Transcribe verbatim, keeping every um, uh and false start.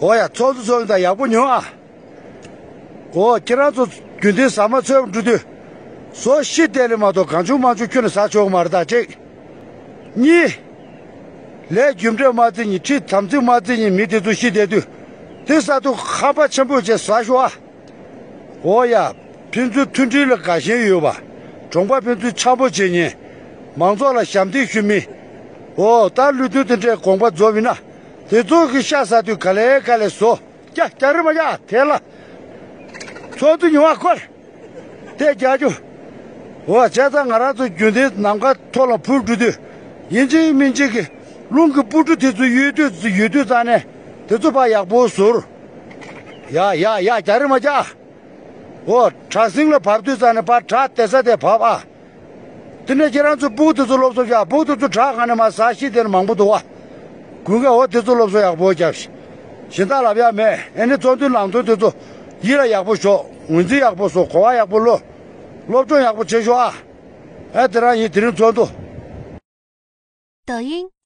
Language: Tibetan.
འོ་ཡ། ཚོགས་འདུ་ཚོགས་ཡིན་ད། ཡག་པོ་ཉོན་ཨ། འོ། ཁྱེད་རང་ཚོ་རྒྱུན་ལྡན་ཟ་མ་ཚོད་འགྲོ་དུས་ཟོ་ཤི་བསྡད་ལེ་མ་གཏོགས་གང་བྱུང་མང་བྱུང་ཁྱོན་ནས་ཟ་ཆོག་གི་མ་རེད་ད། གཅིག་གཉིས། ལས་རྒྱུ་འབྲས་མ་བརྩི་ཉིན། ཁྲིད་དམ་ཚིག་མ་བརྩི་ཉིན་མི་དེ་ཚོ་ཤི་བསྡད་དུས། དེ་ཟ་དུས་ཧམ་པ་ཆེན་པོ་བྱས་ཟ་ཤོག་ཨ། འོ་ཡ། ཕན་ཚུན་མཐུན་སྒྲིལ་ལ་དགའ་ཞེན་ཡོད་པ། གྲོང་པ་ཕན་ཚུན་འཆམ་པོ་བྱེད་མཁན། མང་ཚོགས་ལ་ཞབས་འདེགས་ཞུ་མི། འོ། ད་ལུས་དོན་དེ་འདྲའི་དགོངས་པ་རྫོགས་པ་ཡིན་ན། དེ་ཚོ་གི་ཤ་ཟ་དུས་ག་ལེ་ག་ལེ་ཟོ། རྒྱ་རྒྱ་རི་མ་རྒྱ་དེ་ལ། ཚོགས་འདུ་ཉུང་བ་འཁོར། དེ་རྒྱ་རྒྱུ། འོ། བྱས་ཙང་ང་རང་ཚོ་རྒྱུན་ལྡན་ནམ་མཁའ་མཐོ་ལ་འཕུར་འགྲོ་དུས། ཡིན་གཅིག་མིན་གཅིག་གི་རླུང་གི་སྤུ་གྲི་དེ་ཚོ་ཡོད་དུས་ཡོད་དུས་ཙང་ནས་དེ་ཚོ་ཕར་ཡག་པོ་ཟུར། ཡ་ཡ་ཡ། རྒྱ་རི་མ་རྒྱ། འོ། བྲག་སྲིན་ལ་བབས་དུས་ཙང་ནས་ཕར་བྲག་བསྡད་ས་དེ་བབས་ཨ། དེ་ནས་ཁྱེད་རང་ཚོ་སྤུ་གུ་དེ་ཚོ་སློབ་གསོ་རྒྱག་སྤུ་གུ་དེ་ཚོ་བྲག་སྒང་ནས་མར་ཟ་ཤི་དེ་ནས་མང་པོ་འདུག་བ། དགུན་ཁ། འོ། དེ་ཚོ་སློབ་གསོ་ཡག་པོ་རྒྱབ་ཤིག་གཞན་དག་ལབ་ཡག་མེད། ཨེ་ནི་ཚོགས་འདུའི་ནང་དོན་དེ་ཚོ་ཡིད་ལ་ཡག་པོ་ཞོག་ངོས་འཛིན་ཡག་པོ་བཟོ། གོ་བ་ཡག་པོ་བློ། སློབ་སྦྱོང་ཡག་པོ་བྱེད་ཤོག་ཨ། ཨེ། དེ་རང་ཡིན། དེ་རིང་ཚོགས་འདུ། 抖音